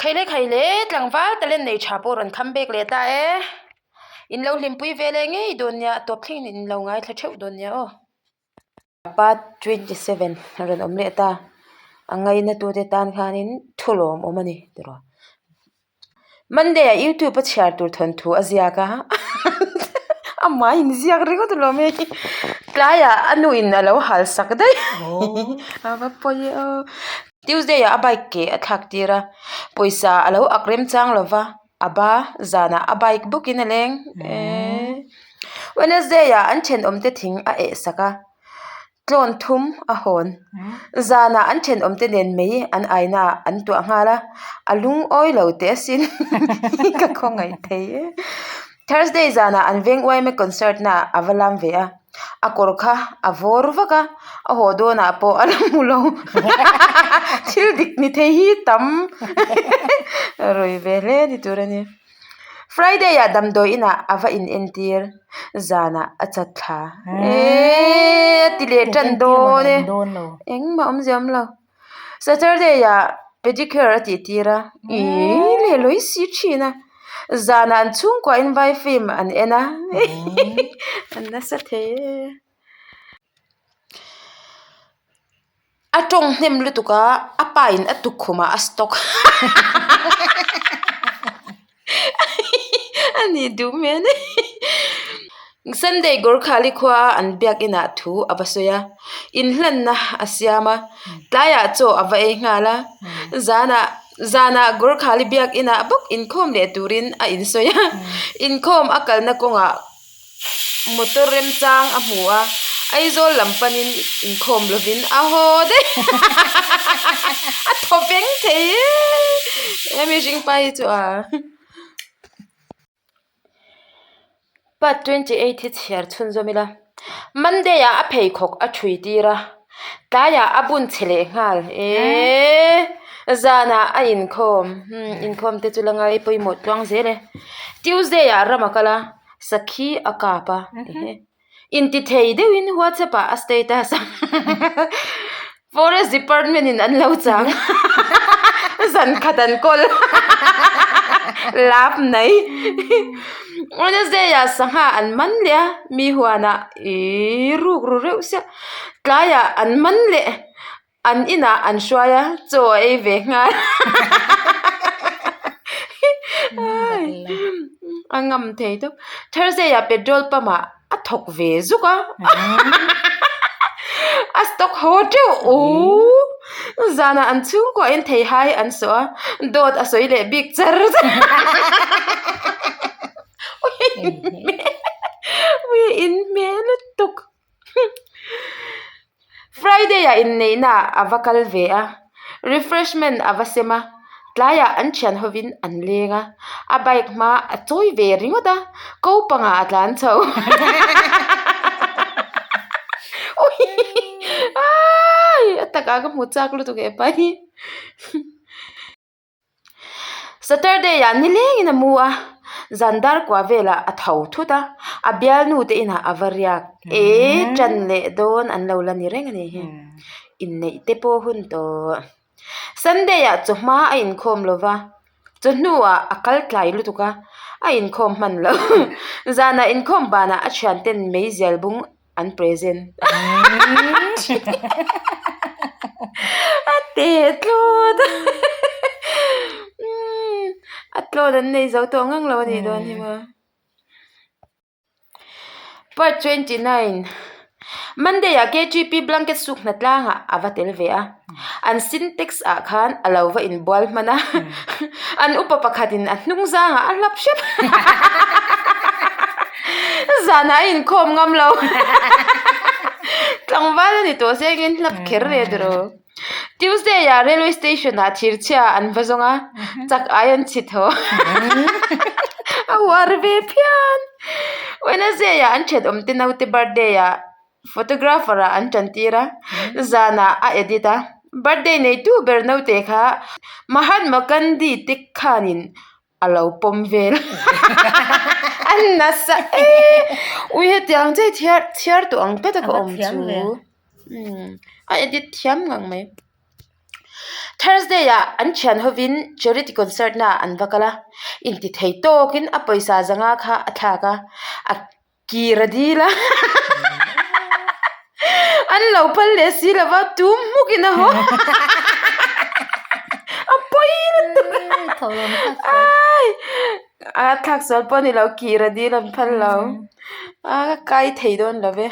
Khaile khaile tlangval talent nei tha pawh rawn kham bek leh ta e. In lo hlimpui ve leh ngei dawn nia a tawp thlengin in lo ngaithla theuh dawn nia aw. Part 27 a rawn awm leh ta. A ngaina tute tan khanin thu lawm awm a ni tiraw. Monday ah youtube a chhiar tur thawnthu a ziak a amah in ziak ringawt alawm hei tlaiah a nu in alo hal sak daih a va pawi e aw Tuesday ah a bike ke a thlak tir a pawisa alo ak remchang lo va a ba zanah a bike bawk in a leng eee Wednesday ah an thenawm te thing a eh sak a. Tlawn thum a hawn. Zanah an thenawmte nen mei an aina ah an tuah nghal a, a lungawi lo teh asin ka khawngaih thei e. Thursday zanah an veng uaime concert na ah a va lam ve a, a kawr kha a vawr vak a, a haw dawnah pawh a la hmu lo. Thil dik ni thei hi tam rui ve hle ni tur a ni. Friday ah damdawi inah a va in entir zanah a chat thla eeee a ti leh tan dawn e engmah awmzia awm lo Saturday ah pedicure a tih tir a ihh leh lawi si thin a zanah an chhungkua in vai film an en a an nasa thei e. A tawng hnem lutuk a, a pa in a tukkhum ah a stock a ni duh hmel e. Sunday Gorkhali khua a an biakin ah thu a va sawi a, inhlanna a siam a, tlaiah chaw a va ei nghal a, zanah zanah Gorkhali biakin ah bawk inkhawm leh turin a insawi a, inkhawm a kalna kawngah. Motor remchang a hmu a, Aizawl lam panin inkhawm lovin a haw daih a thaw veng thei e he mihring pa hi chu a Part 28 hi chhiar chhunzawm ila Monday ah a pheikhawk a thui tir a tlaiah a bun chhe leh nghal eee zanah a inkhawm inkhawm te chu la ngai pawimawh tluang zel e Tuesday ah ram a kal a. Sakhi a kap a inti thei deuhin whatsapp ah a status a forest department in an lo chang zan khat an kawl lap mai Wednesday ah sangha an man leh a mi huanah ihh ruk ru reuh sia tlaiah an man leh. An inah an hruai a, chaw a ei ve nghal. A ngam thei tawp. Thursday ah petrol pump ah a thawk ve zuk a. A stock haw teuh u. Zanah an chhungkuahin theihai an sawh a, dawt a sawi leh bik char char. Ui inhmeh lutuk. Friday ah inneihna ah a va kal ve a, refreshment a va sem a, tlaiah an thian hovin an leng a, a bike hma a chawi ve ringawt a, ko pangah a tlan chho a takah ka hmu chak lutuk he pa hi. Saturday ah nilengin a mu a, zan dar kua velah a tho thut a, a bialnu te inah a va riak e tan leh dawn an lo la ni reng a ni hi, inneih te pawh hun tawh. Sunday ah chawhma a inkhawm lo va, chawhnu ah a kal tlai lutuk a, a inkhawm hman lo. Zanah inkhawm banah a thianten meizial bung an present a teh tlawt a a tlawn an nei zo tawh ngang lo a nih dawn hi maw part 29 Monday ah K_T_P blanket suk hna tlangah a va tel ve a an sintex ah khan a lo va inbual hman a an upa pakhatin a hnung zangah a hlap hrep zanah a inkhawm ngam lo tlangval a ni tawh se engin hlap kher ve tiraw Tuesday ah railway station ah thir chhia an va zawng a chak ai an chhi tho a uar ve phian Wednesday ah an thenawm te naute birthday ah Photographer ah an tan tir a, zanah a edit a, birthday neitu ber naute kha Mahatma Gandhi te khanin a lo pawm vel a nasa e ui hetiang che chhiar chhiar tawh ang tlat a ka awm chu a edit thiam ngang mai. Thursday ah an thian hovin charity concert na ah an va kal a, intithei tawkin a pawisa zanga kha a thlak a, a kir a dil a an lo phal leh si lo va tum hmuk in a haw a pawi lutuk a ai a thlak sual pawh a ni lo kir a dil an phal lo a kai thei dawn lo ve.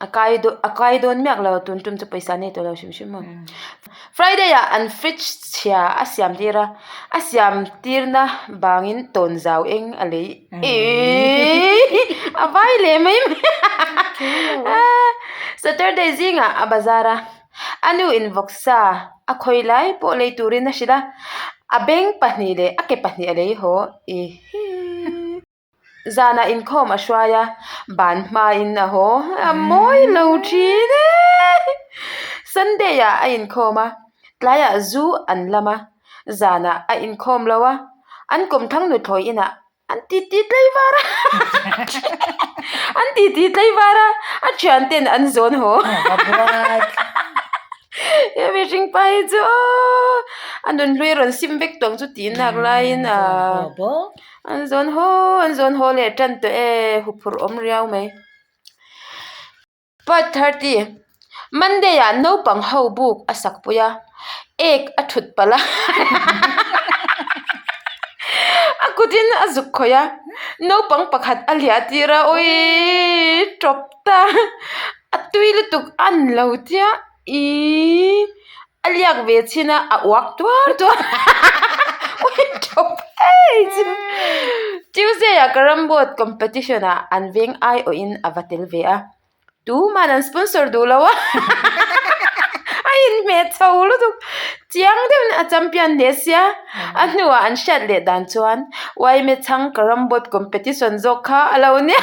A kai dawn a kai dawn miak lo tun tum chu pawisa nei tawh lo hrim hrim a. Friday ah an fridge chhia a siam tir a, a siam tirna vangin tawn zau eng a lei ihh a vai leh mai mai a Saturday zingah a bazar a, a nu in vawksa a khawi lai pawh lei turin a hrilh a, a beng pahnih leh a ke pahnih a lei haw ihh. Zanah inkhawm a hruai a, ban hmain a haw a mawi lo thin e. Sunday ah a inkhawm a, tlaiah zu an lam a, zanah a inkhawm lo a, an kawmthlang nuthlawi inah an titi tlaivar a, an titi tlaivar a, a thian ten an zawn haw. He mihring pa hi chu aw a nunhlui a rawn sim vek tawh ang chu tih nak laiin ahh. An zawn haw an zawn haw leh tan tawh e huphurh awm riau mai. Part 30 Monday ah naupang ho buk a sak pui a, ek a thut palh a a kutin a zuk khawih a, naupang pakhat a liah tir a awii tawp ta a tui lutuk a ni lo chiah. Ihh a liak ve chhin a a uak tuar tuar Tuesday ah carrom board competition ah an veng aiawhin a va tel ve a tuman an sponsor duh lo a a inhmeh chho lutuk chiang deuhin a champion hle sia a hnuah an hriat leh dan chuan uaime chhang carrom board competition zawk kha a lo nia.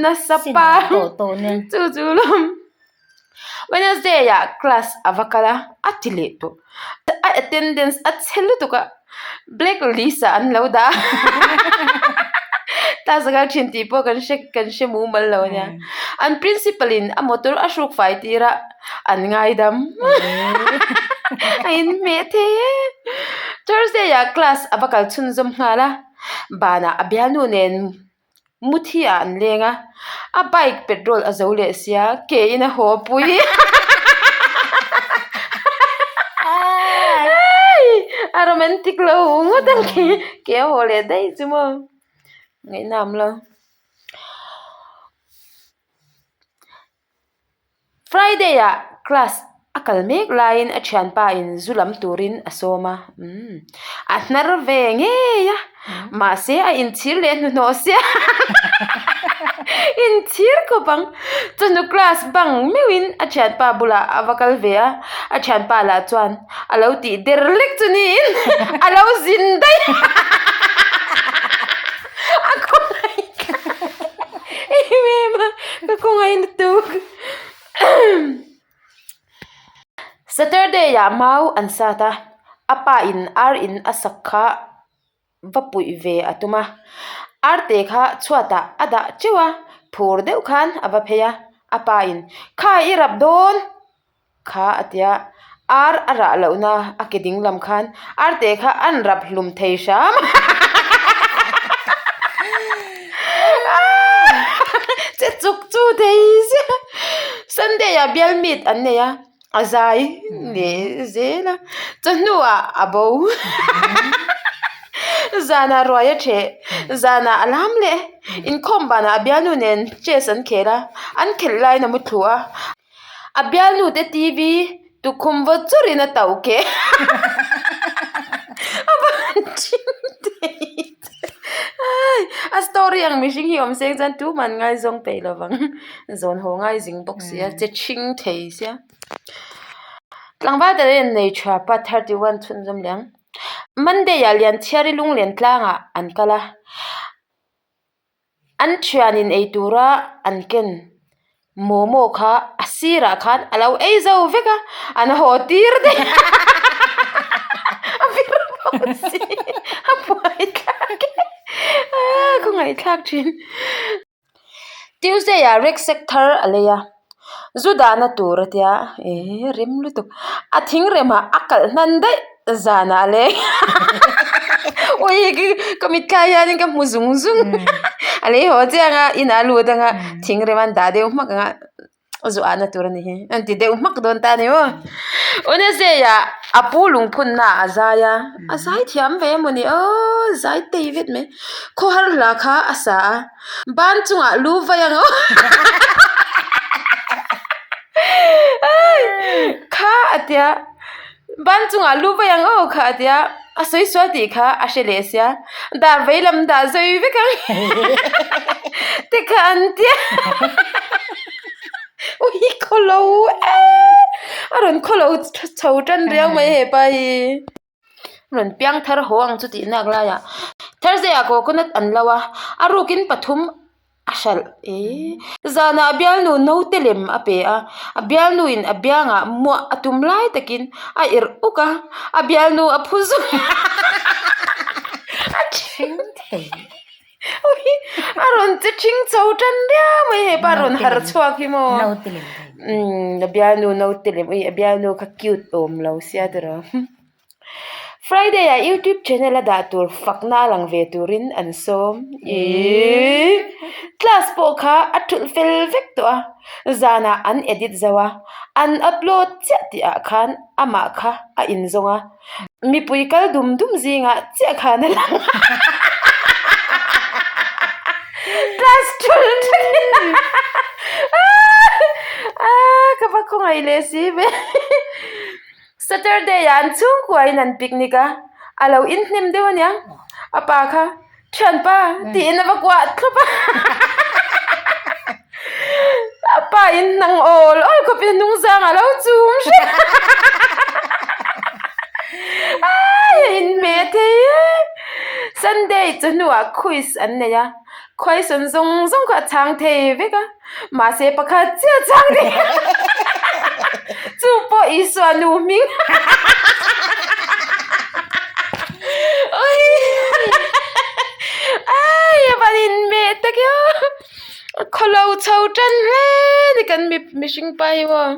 Nasa pa chu chu lawm Wednesday ah class a va kal a a ti leh tawh a attendance a chhe lutuk a black list ah an lo dah a class a kal thin tih pawh kan hre kan hre mumal lo ania an principal in a motor a hruk fai tir a an ngaidam a inhmeh thei e Thursday ah class a va kal chhunzawm nghal a. Banah a bialnu nen muthi ah an leng a, a bike petrol a zo leh sia ke in a haw pui a romantic lo ngawt ang ke ke a haw leh daih chu maw ngaihnam lo. Friday ah class a kal mek laiin a thianpa in zu lam turin a sawm a umm a hnar ve ngei a mahse a inchhir leh hnuhnawh sia inchhir khawp ang chawhnu class bang meuhin a thianpa bulah a va kal ve a a thianpa lah chuan a lo tih der lek chu niin a lo zin daih a khawngaih em em a ka khawngaih lutuk Saturday ah mau an sat a a pa in ar in a sak kha va puih ve a tum a arte kha chhuat ah a dah teuh a phur deuh khan a va phei a a pa in kha i rap dawn. Kha a tia, ar a rah lohna a ke ding lam khan arte kha an rap hlum thei hram a che chuk chu thei sia. Sunday ah bial meet an nei a, a zai leh zel a, chawhnuah a bo zanah ruai a ṭheh, zanah a lam leh inkhawm banah a bialnu nen chess an khel a, an khelh laiin a muthlu a. A bialnu te TV tukhum vaw chawrhin a tauh keh a van thing thei ai a story ang mihring hi awm seng chuan tuman ngaizawng peih lovang zawn haw ngaizing bawk sia che thing thei sia tlangval te nen nei tha pa 31 chhunzawm leh ang Monday ah Lianchhiari lunglen tlangah an kal a. An thianin ei tura an ken momo kha a sirah khan a lo ei zo vek a, an haw tir daih a a vir bawk si a buai thlak e a khawngaihthlak thin. Tuesday ah rucksack thar a lei a zu dahna tur a tia ehh rem lutuk a thing remah a kalh hnan daih zanah a leng ui ka mitthla hianin ka hmu zung zung a lei haw chiang a inah a lut anga thing rem an dah deuh hmak ang a. zu ahna tur a ni hi an ti deuh hmak dawn ta a ni maw Wednesday ah a pu lungphunna ah a zai a a zai thiam ve emaw ni aw zai tei vet mai khawhar hla kha a sa a ban chungah lu vai ang aw kha a tia ban chungah lu vai ang aw kha a tia a sawi sual tih kha a hre leh sia dar vei lam dah zui vek ang te kha an tia ui khawlo e a rawn khawlo chho tan riau mai hepa hi rawn piang thar haw ang chu tih nak laiah Thursday ah coconut an lo a a rukin pathum. A hralh e. Zanah a bialnu naute lem a pe a, a bialnuin a biangah muah a tum lai takin a irh uk a, a bialnu a phu zung a thing thei ui a rawn che thing chho tan riau mai hepa rawn harh chhuak hi maw umm a bialnu naute lem ui a bialnu kha cute awm lo sia tiraw. Friday ah youtube channel a dah tur fakna a lang ve turin an sawm ihh class pawh kha a thulh fel vek tawh a zanah an edit zo a an upload chiah tih ah khan amah kha a inzawng a mipui kal dum dum zingah chiah khan a lang a class thulh thulh ah ka va khawngaih leh si ve. Saturday ah an chhungkua in an picnic a, a lo inhnem deuh aniang a pa kha thianpa tiin a va kuah thlawp a a pa in hnang awl awl khawp in a hnung zang a lo chum hrep a inhmeh thei e Sunday chawhnuah quiz an nei a question zawng zawng kha a chhang thei vek a. Mahse pakhat chiah chang ni chu pawh Isua nu hming ui ai a van inmeh tak e aw a khawlo chho tan hle ni kan mihring pa hi maw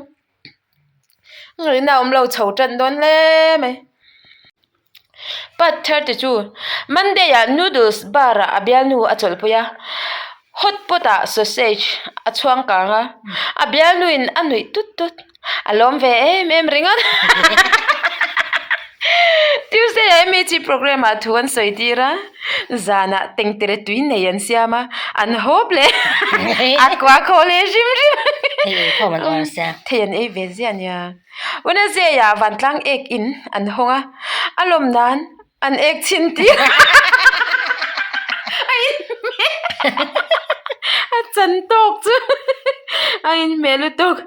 ngaihna a awm lo chho tan dawn hle mai. Part 32, Monday ah noodles bar ah a bialnu a chawlhpui a, hot pot ah sausage a chhuang kang a, a bialnu in a nuih tut tut, a lawm ve em em ringawt. Tuesday ah MEG program ah thu an sawi tir a, zanah tengtere tui nei an siam a, an hawp leh a kua khawh leh hrim hrim. Thei an ei ve ziah nia. Wednesday ah vantlang ek in an hawng a, a lawm nan an ek chhin tir a inhmeh a chan tawk chu a inhmeh lutuk.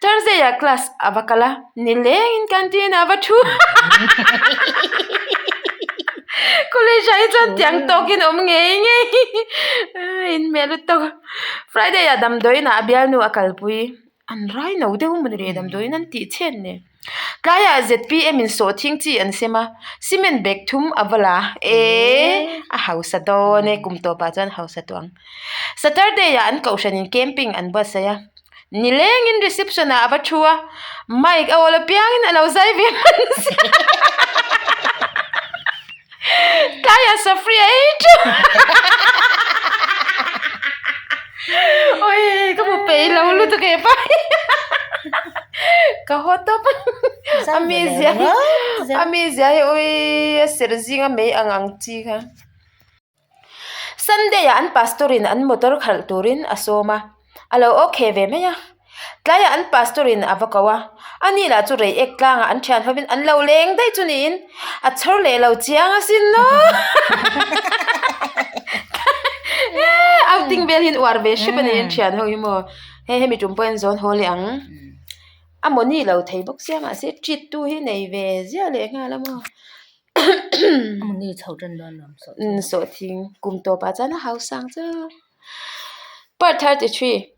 Thursday ah class a va kal a, nilengin canteen ah a va thu college ah hi chuan tiang tawkin a awm ngei ngei a inhmeh lutuk. Friday ah damdawiin ah a bialnu a kalpui. An rai no deuh maw ni le damdawiin an tih chhen nen. Tlaiah zpm in sawhthing chi an sem a, cement bag thum a va la e, a hausa dawn e, kum tawpah chuan hausa tawh ang. Saturday ah an kohhran in camping an buatsaih a, nilengin reception ah a va thu a, mic a awl apiangin a lo zai ve hman sia. Tlaiah safri a ei teuh Ui ka hmu peih lo lutuk e pa Ka haw tawp a mizia hi a mizia hi ui a serh zinga mei ang ang chi kha. Sunday ah an pastor in an motor khalh turin a sawm a. A lo okay ve mai a, tlaiah an pastor in a va ko a, a ni lah chu rei ek tlangah an thian hovin an lo leng daih chu niin a chhawr leh lo chiang asin aw outing vel hi an uar ve hrep a ni an thian ho hi maw hei hemi tum pawh hian zawn haw leh ang a mawni lo thei bawk sia mahse treat tu hi nei ve ziah leh nghal a maw. Sawhthing kum tawpah chuan a hausang chu. Part 33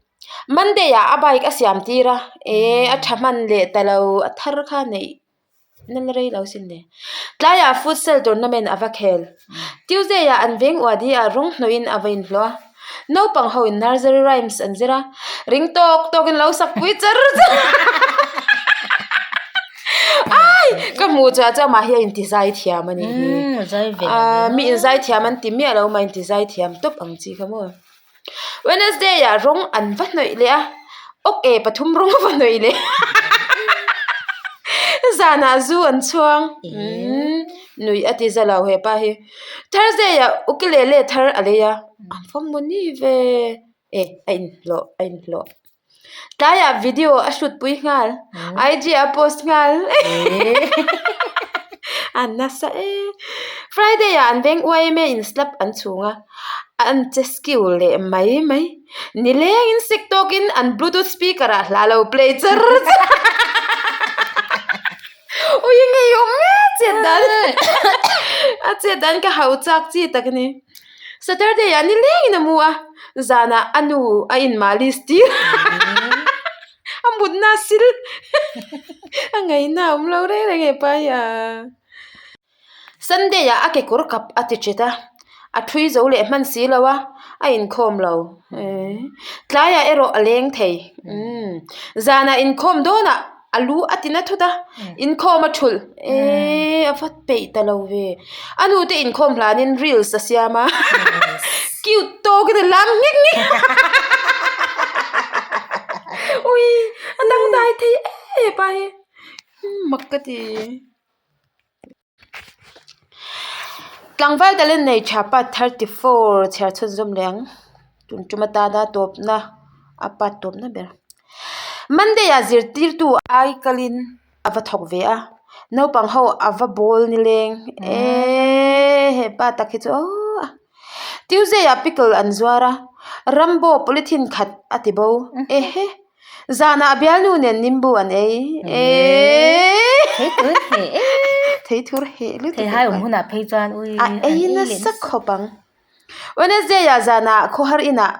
Monday ah a bike a siam tir a eh a tha hman leh ta lo a thar kha neih na la rei lo sin le. Tlaiah futsal tournament a va khel. Tuesday ah an veng uadi ah rawng hnawih in a va inhlawh a. Naupang ho in nursery rhymes an zir a, ring tawk tawk in lo sak pui char char Ai! Ka hmuh chuah chuan amah hi a inti zai thiam a nih hi. Ahh mi inzai thiam an ti miah lo mai inti zai thiam tawp ang chi kha maw. Wednesday ah rawng an va hnawih leh a, ok e pathum rawng a va hnawih leh zanah zu an chhuang umm nuih a ti za lo hepa hi. Thursday ah ukulele thar a lei a, an va mawni ve e a inhlawh a inhlawh. Tlaiah video a shoot pui nghal IG ah a post nghal a nasa e. Friday ah an veng yma in slap an chhung a an che skill leh mai mai nilengin sek tawkin an bluetooth speaker ah hla lo play char char ui ngeiawm mek chet dan a chet dan ka hau chak chi tak a ni. Saturday ah nilengin a mu a, zanah a nu a inmalis tir a mutna a sil a ngaihna a awm lo reng reng he pa hi a. Sunday ah a kekawr kap a ti ṭet a, a ṭhui zo leh hman si lo a, a inkhawm lo tlaiah erawh a leng thei umm zanah inkhawm dawnah A lu a ti na thut a, inkhawm a thulh eee a va peih ta lo ve. A nu te inkhawm hlanin reels a siam a, cute tawkin a lam nghek nghek ui a dangdai thei em em a hi mak ka ti. Tlangval talent nei tha part 34 chhiar chhunzawm leh ang tun tum atana tawpna a part tawpna ber. Monday ah zirtirtu ai kalin a va thawk ve a naupang ho a va bawl nileng eeee hepa tak hi chu aww a Tuesday ah pickle an zuar a Rambo polythene khat a ti bo ehe. Zanah bialnu nen nimbu an ei eeee. Thei tur heh e. Thei tur heh lutuk. Thei hai awm hunah phei chuan ui. A ei nasa khawp ang. Wednesday ah zanah khawhar inah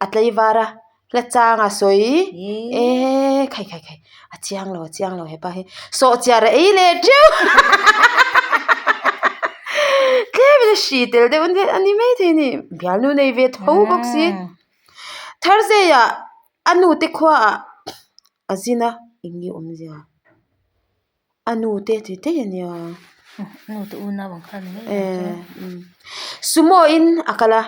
a tlaivar a, hla chang a sawi eeee khai khai khai a chiang lo a chiang lo hepa hi. Sawhchiar a ei leh teuh. Tlemin a hri tel deuh a ni maithei a ni. Bialnu nei ve tho bawk si. Thursday ah. A nu te khua ah a zin a eng nge awmzia a nu te ti daih a nia sumo in a kal a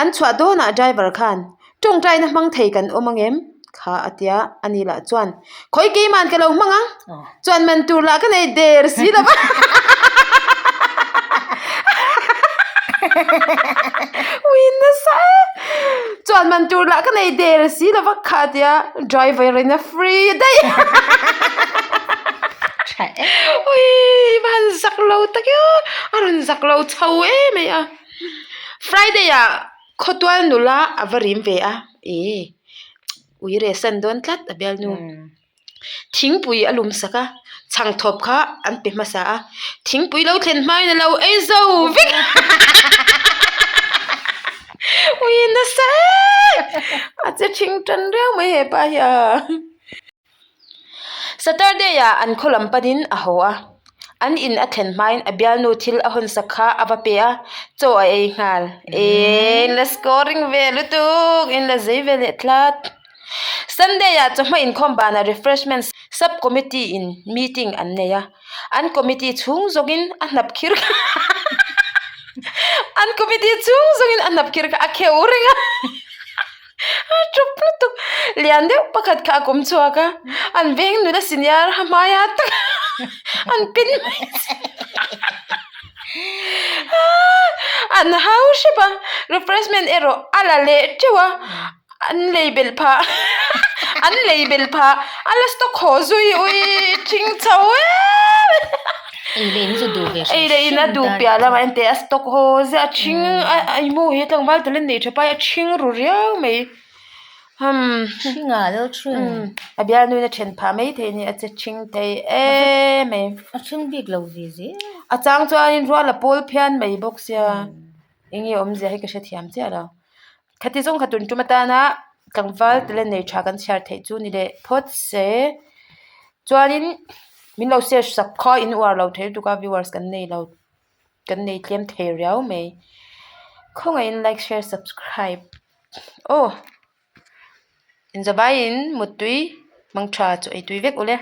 an chhuah dawn ah driver khan tawngtai na hmang thei kan awm ang em kha a tia a ni lah chuan khawi keimah ka lo hmang ang chuan man tur lah ka nei der si lo va ui nasa e chuan man tur lah ka nei der si lo va kha tia driver in a free daih ui va han zak lo tak e aw a rawn zak lo chho em mai a friday ah khawtual nula a va rim ve a eh ui reh san dawn tlat a bialnu. Thingpui a lum sak a, chhang thawp kha an pe hmasa a, thingpui lo thlen hmain a lo ei zo vek a ui nasa e a che thing tan riau mai hepa hi a Saturday ah an khaw lam panin a haw a, an in a thlen hmain a bialnu thil a hawn sak kha a va pe a, chaw a ei nghal eee la scoring ve lutuk in la zei ve leh tlat. Sunday ah chawhma inkhawm banah refreshment sub committee in meeting an nei a, an committee chhung zawngin a hnap khir kha an committee chhung zawngin a hnap khir kha a kheuh reng a a tawp lutuk lian deuh pakhat kha a kawm chhuak a an veng nula senior ha hmaia tak an pin mai che an hau hrep a refreshment erawh a la leh teuh a. An lei belh phah an lei belh phah a la stock haw zui ui thing chho em Ei leh in chu duh ve hrim Ei leh in a duh piah lamah en teh a stock haw ziah a thing a a emaw he tlangval talent nei tha pai a thing ru riau mai umm Thing ah lo thing a bialnu in a then phah mai thei a ni a che thing thei em mai A thing bik lo ve zel A chang chuanin rual a pawl phian mai bawk sia eng nge awmzia hi ka hrethiam chiah lo. Khati zawng kha tun tum atana tlangval talent nei tha kan chhiar theih chu ni leh phawt se chuanin min lo share sak kha in uar lo thei lutuk a viewers kan nei lo kan nei tlem thei riau mai khawngaihin like share subscribe. Aw inzavaiin muttui mangtha chu ei tui vek ule.